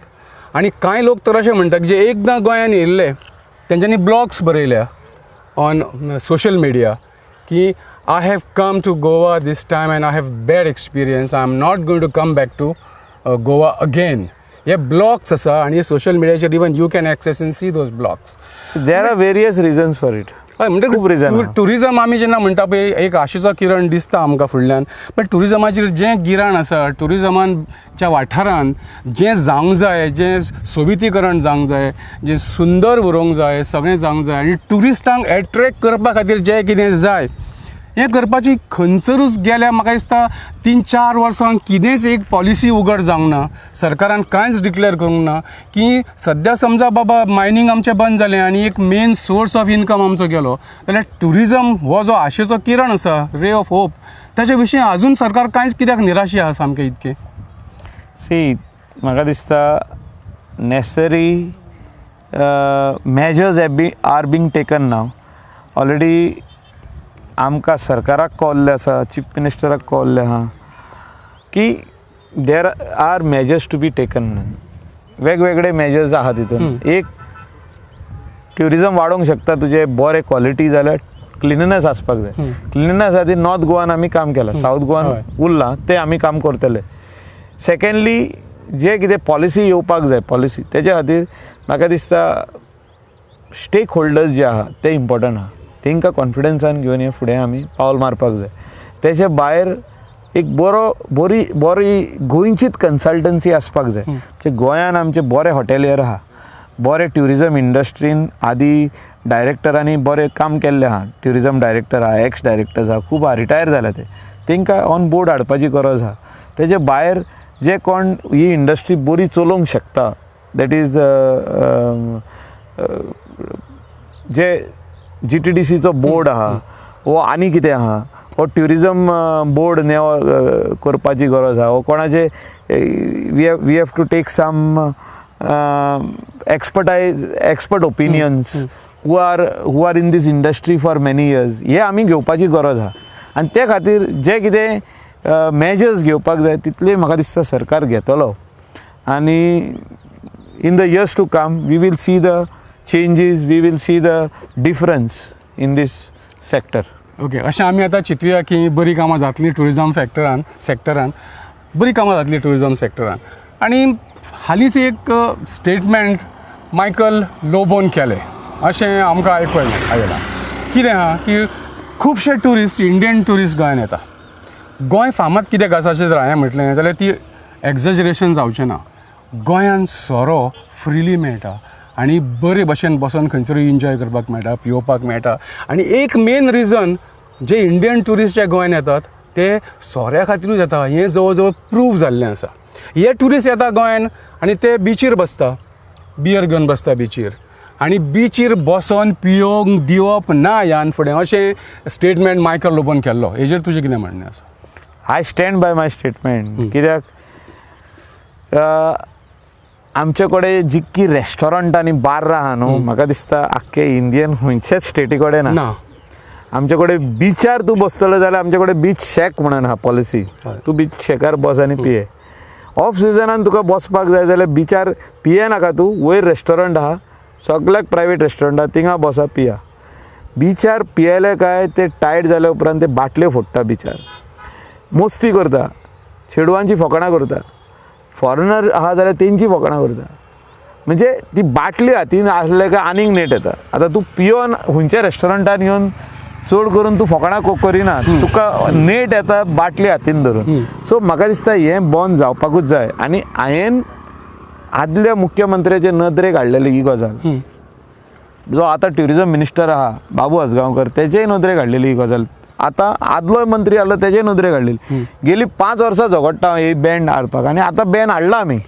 Speaker 1: आनी कांय लोक तर अशें म्हणटात जे एकदां गोंयान येयल्ले तेंच्यांनी ब्लॉग्स बरयल्या ऑन सोशल मिडिया की I have come to Goa this time and I have bad experience, I am not going to come back to Goa again. हे ब्लॉग्स आसा आनी सोशल मिडियाचेर even you can access and see those blogs.
Speaker 2: There are various reasons for it.
Speaker 1: हय,
Speaker 2: खूब reason
Speaker 1: म्हणजे
Speaker 2: आहा.
Speaker 1: Tourism आमी जेन्ना म्हणटा पळय एक आशेचो किरण दिसता आमकां फुडल्यान, पण ट्युरिजमाचेर जें गिराण आसा, ट्युरिजमाच्या वाठारान जें जावंक जाय, जें सोबितीकरण जावंक जाय, जें सुंदर उरोवंक जाय, सगळें जावंक जाय आनी ट्युरिस्टांक एट्रेक्ट करपा खातीर जें कितें जाय हें करपाची खंयसरूच गेल्या म्हाका दिसता 3-4 वर्सांक कितेंच एक पॉलिसी उगड जावंक ना. सरकारान कांयच डिक्लेअर करूंक ना की सद्या समजा बाबा मायनींग आमचें बंद जालें आनी एक मेन सोर्स ऑफ इनकम आमचो गेलो जाल्यार ट्युरिजम हो जो आशेचो किरण आसा, रे ऑफ होप, ताचे विशीं आजून सरकार कांयच कित्याक निराशी आसा सामकें इतकें?
Speaker 2: सी, म्हाका दिसता necessary measures have be are being taken now. Already आमकां सरकाराक कळ्ळें आसा, चीफ मिनिस्टराक कळ्ळें आहा की there are measures to be taken म्हणून. वेगवेगळे मेजर्स आहा तितून. एक ट्युरिजम वाडोवंक शकता तुजें बरें क्वॉलिटी जाल्यार क्लिननेस आसपाक जाय. क्लिननेस खातीर नॉर्थ गोवान आमी काम केलां, सावथ गोवान उरलां तें आमी काम करतले. सेकंडली जे कितें पॉलिसी येवपाक जाय, पॉलिसी तेजे खातीर म्हाका दिसता स्टेक होल्डर्स जे आहा ते इम्पॉर्टंट आहा, तेंकां कॉन्फिडन्सान घेवन हे फुडें आमी पावल मारपाक जाय. तेजे भायर एक बरो बरी बरी गोंयचीच कन्सल्टन्सी आसपाक जाय. म्हणजे गोंयान आमचे बरे हॉटेलियर आहा, बरे ट्युरिजम इंडस्ट्रीन आदी डायरेक्टरांनी बरें काम केल्लें आहा, ट्युरिजम डायरेक्टर आहा, एक्स डायरेक्टर्स आहा, खूब आहा, रिटायर जाल्या ते, तेंकां ऑन बोर्ड हाडपाची गरज आहा. तेजे भायर जे कोण ही इंडस्ट्री बरी चलोवंक शकता, that is J जीटीडीसीचो बोर्ड आहा वो आनी कितें आहा, हो ट्युरिजम बोर्ड नेव करपाची गरज आहा. हो कोणाचे we have to take some expert opinions who are in this industry for many years, हे आमी घेवपाची गरज आहा. आनी ते खातीर जे कितें मेजर्स घेवपाक जाय तितले म्हाका दिसता सरकार घेतलो आनी in the years to come we will see the changes, we will see the difference in this sector.
Speaker 1: Okay, अशें आमी आतां चिंतुया की बरीं कामां जातलीं ट्युरिजम सेक्टरान, बरीं कामां जातलीं ट्युरिजम सेक्टरान. आनी हालींच एक स्टेटमेंट मायकल लोबोन केलें अशें आमकां आयकूंक आयलां. कितें आहा की खुबशे ट्युरिस्ट, इंडियन ट्युरिस्ट गोंयान येता. गोंय फामाद कित्याक आसा अशें जर हांवें म्हटलें जाल्यार ती एक्झजरेशन जावचें ना. गोंयान सोरो फ्रिली मेळटा आनी बरे भशेन बसोन खंयसरूय एन्जॉय करपाक मेळटा, पिवपाक मेळटा. आनी एक मेन रिजन जे इंडियन ट्युरिस्ट जे गोंयान येतात ते सोऱ्या खातीरूच येता हें जवळ जवळ प्रूव जाल्लें आसा. हे ट्युरिस्ट येता गोंयान आनी ते बिचीर बसता, बियर घेवन बसता बिचीर, आनी बिचीर बसोन पियोंक दिवप ना ह्यान फुडें अशें स्टेटमेंट मायकल लोबोन केल्लो. हेजेर तुजें कितें म्हणणें आसा?
Speaker 2: I stand by my statement. कित्याक आमचे कडेन जितकी रेस्टॉरंट आनी बार्रां आहा न्हू, म्हाका दिसता आख्खे इंडियन खंयच्याच स्टेटी कडेन ना. आमचे कडेन बिचार तूं बसतलो जाल्यार आमचे कडेन बीच शॅक म्हणून आहा पॉलिसी, तूं बीच शॅकार बस आनी पिये. ऑफ सिजनान तुका बसपाक जाय जाल्यार बिचार पिये नाका तूं, वयर रेस्टॉरंट आहा, सगल्याक प्रायवेट रेस्टॉरंट आहा, थिंगा बसा पिया. बिचार पियेले काय ते टायट जाल्या उपरांत ते बाटल्यो फोडटा बिचार, मस्ती करता, चेडवांची फकाणां करता, फॉरेनर आहा जाल्यार तेंची फकाणां करता. म्हणजे ती बाटली हातीन आसले काय आनीक नेट येता. आतां तूं पियोन खंयच्या रेस्टॉरंटान येवन चड करून तूं फकाणां करिना, तुका नेट येता बाटली हातीन धरून. सो म्हाका दिसता हें बंद जावपाकूच जाय. आनी हांवें आदल्या मुख्यमंत्र्याचे नदरेक हाडलेली ही गजाल, जो आतां ट्युरिजम मिनिस्टर आहा बाबू आजगांवकर तेजेय नदरेक हाडलेली ही गजाल, आतां आदलोय मंत्री आसलो तेजेय नदरेक हाडलेली. गेली 5 वर्सां झगडटा ही बॅन हाडपाक आनी आतां बॅन हाडला आमी.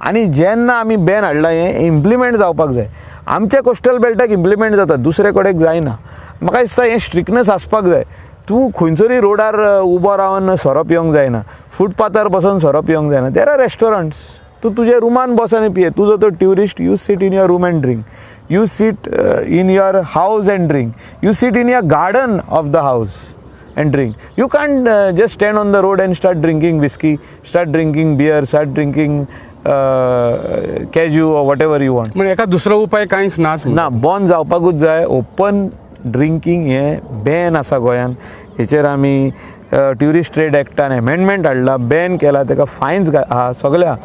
Speaker 2: आनी जेन्ना आमी बॅन हाडला हें इम्प्लिमेंट जावपाक जाय. आमच्या कोस्टल बेल्टाक इम्प्लिमेंट जाता, दुसरे कडेन जायना. म्हाका दिसता हें स्ट्रिक्टनेस आसपाक जाय. तूं खंयसरूय रोडार उबो रावन सोरो पिवंक जायना, फुटपाथार बसून सोरो पिवंक जायना. There are restaurants, तूं तुज्या रुमान बस आनी पिये. तूं जर तो tourist, you sit in your room and drink, you sit in your house and drink, you sit in your garden of the house and drink. You can't just stand on the road and start drinking whiskey, start drinking beer, start drinking cashew or whatever you want.
Speaker 1: म्हणजे एका दुसरो उपाय कांयच नाच
Speaker 2: ना, बंद जावपाकूच जाय. Open drinking हें बॅन आसा गोंयान. हेचेर आमी ट्युरिस्ट ट्रेड एक्टान एमेंडमेंट हाडला, बॅन केला, तेका फायन्स आहा सगळ्या.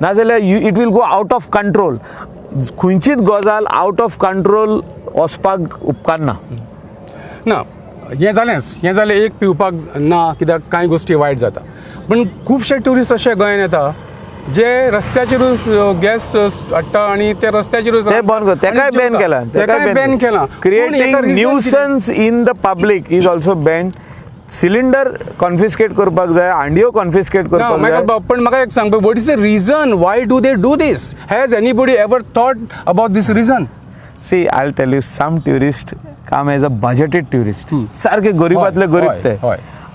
Speaker 2: नाजाल्यार you it will go out of control. खंयचीच गजाल आउट ऑफ कंट्रोल वचपाक उपकारना.
Speaker 1: ना, हें जालेंच, हें जालें एक पिवपाक ना कित्याक कांय गोश्टी वायट जाता. पूण खुबशे ट्युरिस्ट अशे गोंयान येता जे रस्त्याचेरूच गॅस हाडटा आनी ते रस्त्याचेरूच
Speaker 2: ते बंद कर, तेकाय बॅन केला,
Speaker 1: तेकाय बॅन केला.
Speaker 2: Creating nuisance in the public is also ban. Cylinder confiscate करपाक जाय, हांडयो कॉन्फिस्केट करपाक जाय.
Speaker 1: पण म्हाका एक सांग, what is the reason why do they do this? Has anybody ever thought about this reason?
Speaker 2: See, I tell you, some tourist come as a budgeted tourist, सारके गरिबांतले गरीब ते.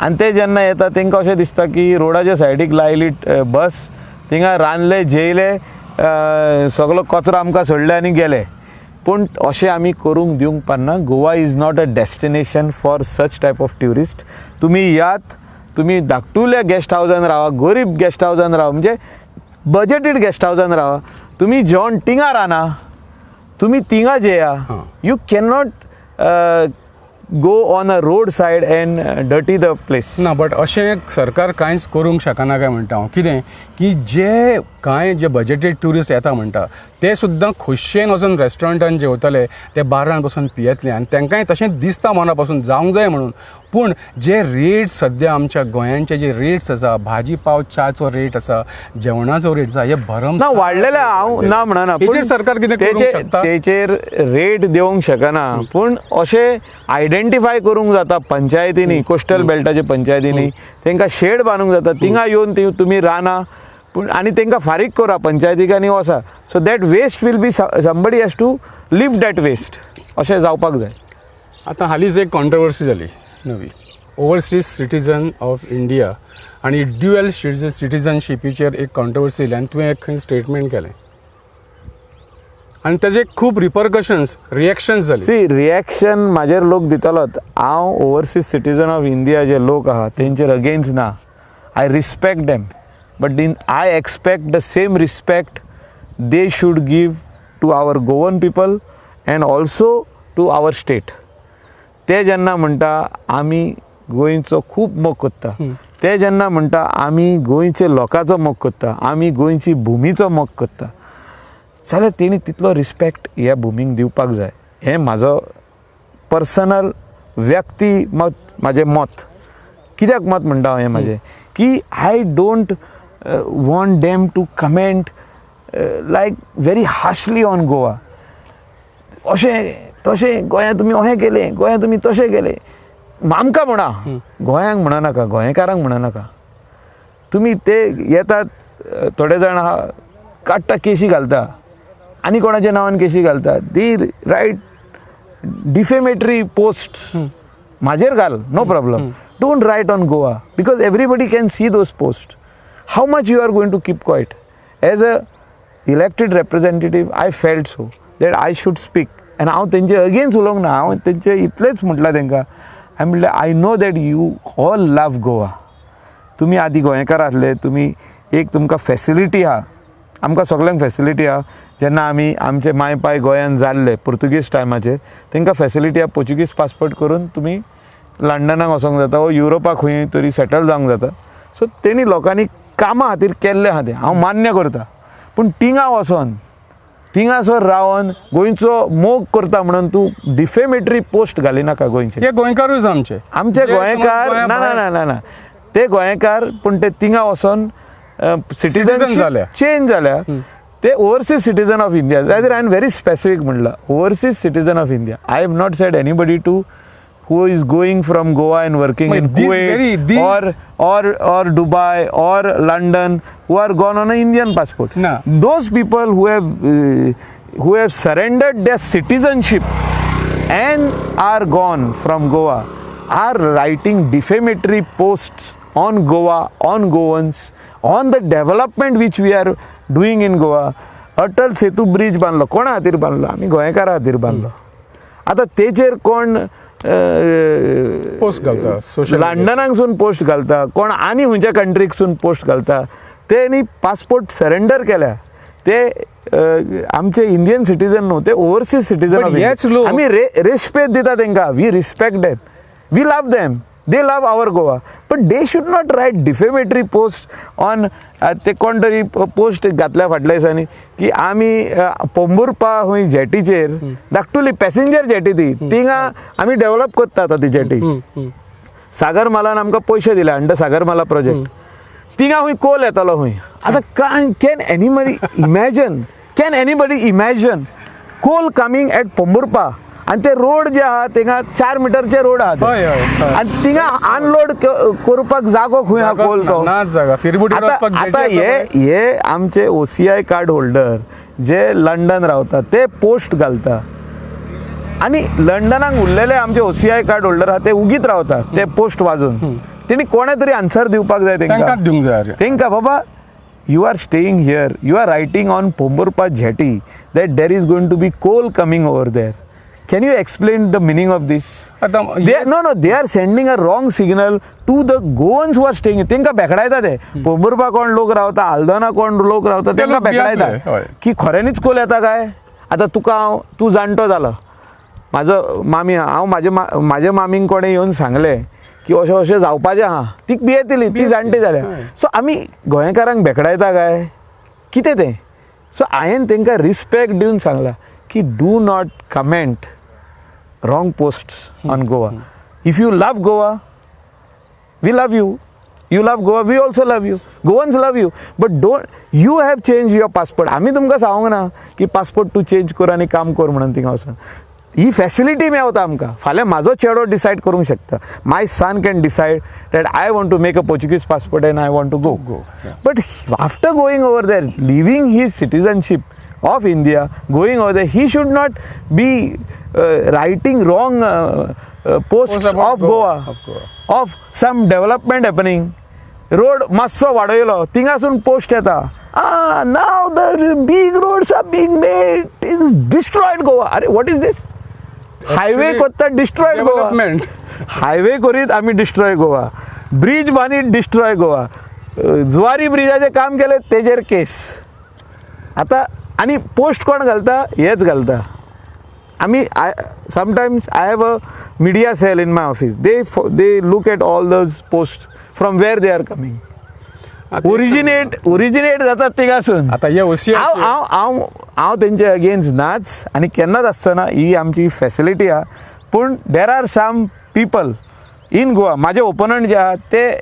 Speaker 2: आनी ते जेन्ना येता तांकां अशें दिसता की रोडाच्या सायडीक लायली बस, थिंगा रांदले जेयले, सगलो कचरो आमकां सोडले आनी गेले. पूण अशें आमी करूंक दिवंक पारना. Goa is not a destination for such type of tourist. तुमी यात, तुमी धाकटुल्या गेस्ट हावजान रावा, गरीब गेस्ट हावजान रावा, म्हणजे बजेटेड गेस्ट हावजान रावा, तुमी जेवण तिंगा राना, तुमी तिंगा जेया. You cannot go on a road side and dirty the place.
Speaker 1: ना, बट अशें सरकार कांयच करूंक शकना काय म्हणटा हांव. कितें की जे कांय जे बजेटेड ट्युरिस्ट येता म्हणटा ते सुद्दां खोशयेन वचून रेस्टॉरंटान जेवतले, ते बार्रान बसून पियेतले आनी तांकांय तशें दिसता मना पासून जावंक जाय म्हणून. पूण जे रेट्स सद्या आमच्या गोंयांचे जे रेट्स आसा, भाजी पाव च्याचो रेट आसा, जेवणाचो रेट आसा, हे भरम
Speaker 2: ना वाडलेले. हांव ना म्हणना,
Speaker 1: हेचेर सरकार कितें करूंक शकता?
Speaker 2: तेचेर रेट दिवंक शकना, पूण अशें आयडेंटिफाय करूंक जाता पंचायतींनी, कोस्टल बेल्टाच्या पंचायतींनी तांकां शेड बांदूंक जाता, थिंगा येवन तुमी राना पूण आनी तांकां फारीक करा पंचायतीक आनी वसा. So that waste will be somebody has to leave that waste, अशें जावपाक जाय.
Speaker 1: आतां हालींच एक कॉन्ट्रवर्सी जाली नवी, ओवरसीज सिटीजन ऑफ इंडिया आनी ड्युअल सिटीजनशिपीचेर एक कॉन्ट्रवर्सी जाली आनी तुवें एक खंय स्टेटमेंट केलें आनी ताजे खूब रिपरकशन्स, रिएक्शन्स जाली.
Speaker 2: सी, रिएक्शन म्हाजेर लोक दितलोच. हांव ओवरसीज सिटीजन ऑफ इंडिया जे लोक आहा तेंचेर अगेन्स्ट ना. I respect them, but in I expect the same respect they should give to our Goan people and also to our state. ते जेन्ना म्हणटा आमी गोंयचो खूब मोग करता, ते जेन्ना म्हणटा आमी गोंयचे लोकांचो मोग करता, आमी गोंयची भुमीचो मोग करता, जाल्यार तेणी तितलो रिस्पेक्ट ह्या भुमीक दिवपाक जाय. हें म्हाजो पर्सनल व्यक्ती मत, म्हाजें मत. कित्याक मत म्हणटा हांव हें म्हाजें की I don't want them to comment like very harshly on Goa. अशें तशें गोंयांत तुमी अशें केलें, गोंयांत तुमी तशें केलें, आमकां म्हणा, गोंयांक म्हणा नाका, गोंयकारांक म्हणा नाका. तुमी ते येतात थोडे जाण आहा काडटा केशी घालता आनी कोणाच्या नांवान केशी घालता, दी रायट डिफेमेटरी पोस्ट म्हाजेर घाल, no problem. Don't write on Goa because everybody can see those post. How much you are going to keep quiet? As a elected representative I felt so that I should speak. आनी हांव तेंचे against उलोवंक ना, हांव तेंचे इतलेंच म्हटलां तेंकां, हांवें म्हणलें I know that you all love Goa. तुमी आदी गोंयकार आसले, तुमी एक तुमकां फेसिलिटी आहा, आमकां सगल्यांक फेसिलिटी आहा. जेन्ना आमी आमचे माय पाय गोंयान जाल्ले पुर्तुगीज टायमाचेर, तेंकां फेसिलिटी आहा पोर्चुगीज पासपोर्ट करून तुमी लंडनाक वचोंक जाता वो युरोपाक खंय तरी सेटल जावंक जाता. सो तेणी लोकांनी कामां खातीर केल्लें आहा तें हांव मान्य करता. पूण तिंगा वचोन थिंगासर रावन गोंयचो मोग करता म्हणून तूं डिफेमेटरी पोस्ट घालिनाका गोंयचे.
Speaker 1: हे गोंयकारूच आमचे,
Speaker 2: आमचे गोंयकार ना ना ना ना ना ते गोंयकार, पूण ते थिंगा वचोन सिटीजन चेंज जाल्या. ते ओवरसीज सिटीजन ऑफ इंडिया. जाल्यार हांवें व्हेरी स्पेसिफीक म्हणलां overseas citizen of India. I have not said anybody to who is going from Goa and working in Kuwait or Dubai or London, who are gone on an Indian passport.
Speaker 1: No.
Speaker 2: Those people who have surrendered their citizenship and are gone from Goa are writing defamatory posts on Goa, on Goans, on the development which we are doing in Goa. Atal Setu Bridge बांदलो, कोणा खातीर बांदलो? आमी गोंयकारा खातीर बांदलो. आतां तेचेर कोण
Speaker 1: पोस्ट घालता,
Speaker 2: लंडनाकसून पोस्ट घालता, कोण आनी खंयच्या कंट्रीकसून पोस्ट घालता. तेणी पासपोर्ट सरेंडर केल्या. ते आमचे इंडियन सिटीजन न्हू, ते ओवरसीज सिटीजन. आमी रेस्पेद दिता तेंकां, we respect them, we love them, they love our Goa, but they should not write defamatory post on. ते कोण तरी पोस्ट घातल्या फाटल्या दिसांनी की आमी पोंबुर्पा खंय जेटीचेर, धाकटुली पॅसेंजर जेटी ती, थिंगा आमी डेव्हलप करता आतां ती जेटी. सागरमालान आमकां पयशे दिले अंडर सागरमाला प्रोजेक्ट. थिंगा खंय कोल येतालो खंय. आतां can anybody imagine, can anybody imagine coal coming at Pomburpa? आनी ते रोड जे आहा थिंगा 4 मिटरचे रोड आहा आनी थिंगा अनलोड करपाक जागो खंय आहा कोल तो? आतां हे आमचे OCI card holder जे लंडन रावता ते पोस्ट घालता, आनी लंडनाक उरलेले आमचे OCI card holder आहा ते उगीत रावता ते पोस्ट वाजून. तेणी कोणें तरी आन्सर दिवपाक जाय तेंकां,
Speaker 1: दिवंक जाय
Speaker 2: तेंकां, बाबा you are staying here, you are writing on Pomburpa jetty that there is going to be coal coming over there. Can you explain the meaning of this? No, they are sending a wrong signal to the Goans who are staying. तेंका बेकडायता ते पोंबुर्पा कोण लोक रावता, आल्दोना कोण लोक रावता, तेंका बेकडायता की खऱ्यांनीच कोल येता काय. आतां तुका हांव, तूं जाणटो जाला, म्हाजो मामी आहा, हांव म्हाज्या मामीक कोणें येवन सांगलें की अशें अशें जावपाचें आहा, ती भियेतली, ती जाणटी जाल्या. सो आमी गोंयकारांक बेकडायता काय कितें तें? सो हांवें तेंकां रिस्पेक्ट दिवन सांगलां की do not comment wrong posts on Goa. If you love Goa, we love you. You love Goa, we also love you. Goans love you. But don't, you have changed your passport. आमी तुमकां सांगूंक ना की passport तूं change कर आनी काम कर म्हणून थिंगा वचून. ही फॅसिलिटी मेवता आमकां. फाल्यां म्हाजो चेडो डिसायड करूंक शकता, my son can decide that I want to make a Portuguese passport and I want to go. But after going over there, leaving his citizenship of India, going over there, he should not be writing wrong posts of Goa, of some development happening. Road मातसो वाडयलो थिंगासून post येता, now the big roads are being made, is destroyed Goa. अरे what is this? Highway करता destroyed Goa, highway करीत आमी destroy Goa, bridge बांदीत destroy Goa, Zuari ब्रिजाचें काम केलें तेजेर केस. आतां आनी पोस्ट कोण घालता? हेच घालता. आमी sometimes I have a media cell in my office, they look at all those post from where they are coming. Originate जातात थिंगासून.
Speaker 1: आतां हे OCI
Speaker 2: हांव हांव हांव तेंचे अगेन्स्ट नाच आनी केन्नाच आसचो ना. ही आमची फॅसिलिटी आहा. पूण there are some people in Goa, म्हाजे ओपोनंट जे आहा ते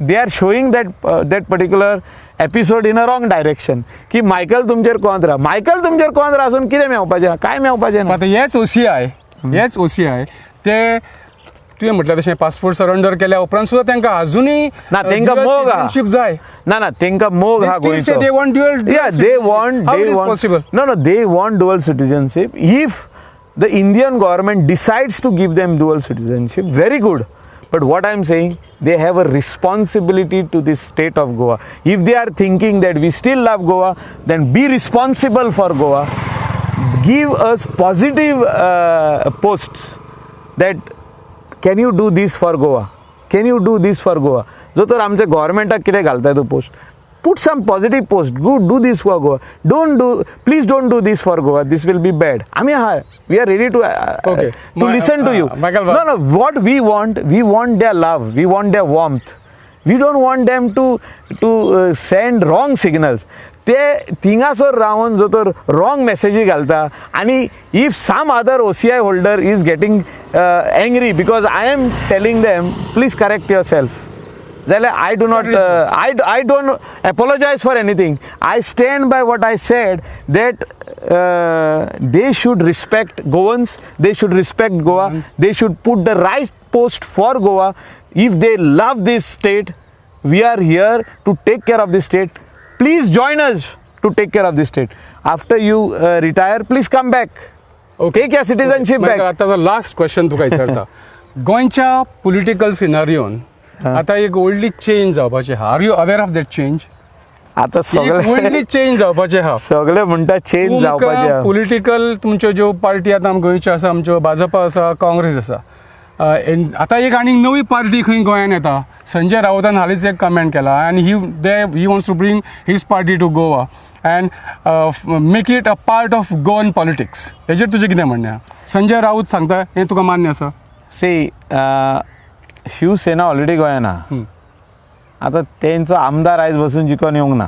Speaker 2: they are showing that that particular episode in a wrong direction की मायकल तुमचेर कोंत्र, मायकल तुमचेर कोंत्र आसून कितें मेवपाचें, कांय मेवपाचें ना.
Speaker 1: आतां हेच OCI, हेच OCI ते तुवें म्हटलें तशें पासपोर्ट सरेंडर केल्या उपरांत सुद्दां तांकां आजुनूय
Speaker 2: ना, तांकां मोग
Speaker 1: आहा जाय
Speaker 2: ना, ना तांकां मोग आहा गोंयचो.
Speaker 1: They want dual,
Speaker 2: yeah they want,
Speaker 1: how is possible?
Speaker 2: No no, they want dual citizenship. If the Indian government decides to give them dual citizenship, very good. But what I am saying, They have a responsibility to this state of Goa. If they are thinking that we still love Goa, then be responsible for Goa. Give us positive posts that can you do this for Goa, can you do this for Goa. जो तर आमच्या गव्हर्मेंटाक कितें घालता तूं post, put some positive post, go do this for Goa. Don't do, please don't do this for Goa, this will be bad. आमी आहा, we are ready to to listen to you.
Speaker 1: Michael.
Speaker 2: No, what we want, we want their love, we want their warmth. We don't want them to send wrong signals. ते थिंगासर रावन जो तर wrong मॅसेजी घालता आनी if some other OCI holder is getting angry because I am telling them, please correct yourself, जाल्यार I do not I don't apologize for anything. I stand by what I said, that they should respect Goans, they should respect Goa, they should put the right post for Goa. If they love this state, we are here to take care of this state. Please join us to take care of this state. After you retire, please come back. Take your citizenship back.
Speaker 1: आतां last question तुका विचारता. गोंयच्या political सिनारियोन आतां एक व्हडली change जावपाची आहा. Are you aware of that change?
Speaker 2: आता
Speaker 1: एक
Speaker 2: सगळे
Speaker 1: व्हडली चेंज जावपाची आहा.
Speaker 2: सगळे म्हणटा चेंज जावपाचे आहा.
Speaker 1: पॉलिटिकल तुमच्यो ज्यो पार्टी आतां आमकां गोंयच्यो आसा, आमच्यो भाजपा आसा, काँग्रेस आसा, आतां एक आनीक नवी पार्टी खंय गोंयान येता. संजय राऊतान हालींच एक कमेंट केला आनी he wants to bring his party to Goa and make it a part of Goan politics. हेजेर तुजें कितें म्हणणें आहा? संजय राऊत सांगता हें तुका मान्य आसा?
Speaker 2: सी, शिवसेना ऑलरेडी गोंयान आहा. आतां तेंचो आमदार आयज बसून जिखोन येवंक ना.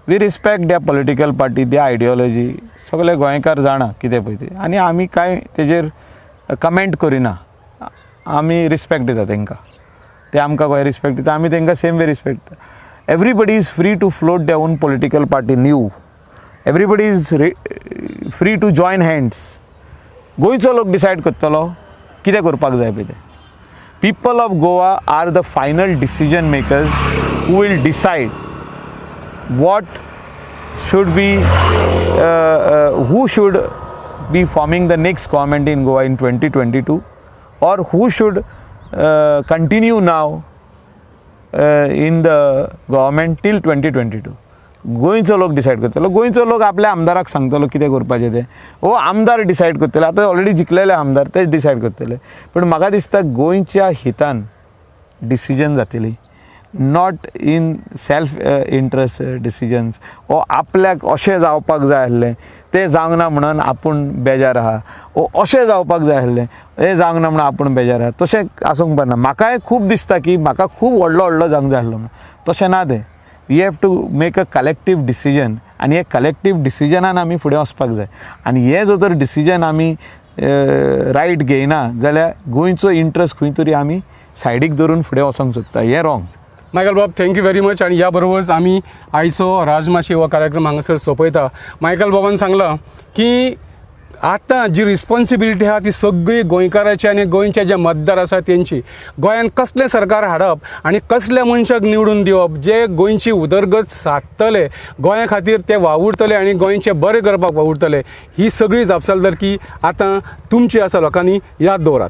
Speaker 2: We respect their political party, their ideology. सगळे गोंयकार जाणा कितें पळय तें आनी आमी कांय तेजेर कमेंट करिना. आमी रिस्पेक्ट दिता तांकां, ते आमकां गोंय रिस्पेक्ट दिता, आमी तांकां सेम वे रिस्पेक्ट दिता. Everybody is free to float their own political party new. Everybody is free to join hands. गोंयचो लोक डिसायड करतलो कितें करपाक जाय पळय तें. People of Goa are the final decision makers who will decide what should be who should be forming the next government in Goa in 2022 or who should continue now in the government till 2022. गोंयचो लोक decide करतलो. गोंयचो लोक आपल्या आमदाराक सांगतलो कितें करपाचें तें, वो आमदार डिसायड करतले. आतां ऑलरेडी जिखलेले आमदार ते डिसायड करतले. पूण म्हाका दिसता गोंयच्या हितान डिसिजन जातली, not in self interest decisions. वो आपल्याक अशें जावपाक जाय आसलें, तें जावंक ना म्हणून आपूण बेजार आहा, वो अशें जावपाक जाय आसलें, हें जावंक ना म्हणून आपूण बेजार आहा, तशें आसूंक पडना. म्हाकाय खूब दिसता की म्हाका खूब व्हडलो व्हडलो जावंक जाय आसलो म्हणून, तशें ना तें. We have to make a collective decision आनी हे कलेक्टीव डिसिजनान आमी फुडें वचपाक जाय. आनी हें जर तर डिसिजन आमी रायट घेयना जाल्यार गोंयचो इंट्रस्ट खंय तरी आमी सायडीक धरून फुडें वचोंक सोदता, हें wrong.
Speaker 1: Michael Bob, thank you very much. आनी ह्या बरोबरच आमी आयचो राजमाशी हो कार्यक्रम हांगासर सोंपयता. मायकल बाबान सांगलां की आतां जी रिस्पॉन्सिबिलिटी आहा ती सगळी गोंयकाराची आनी गोंयचे जे मतदार आसा तेंची. गोंयान कसलें सरकार हाडप आनी कसल्या मनशाक निवडून दिवप जे गोंयची उदरगत सादतले, गोंया खातीर ते वावुरतले आनी गोंयचें बरें करपाक वावुरतले, ही सगळी जापसालदारकी आतां तुमची आसा. लोकांनी याद दवरात.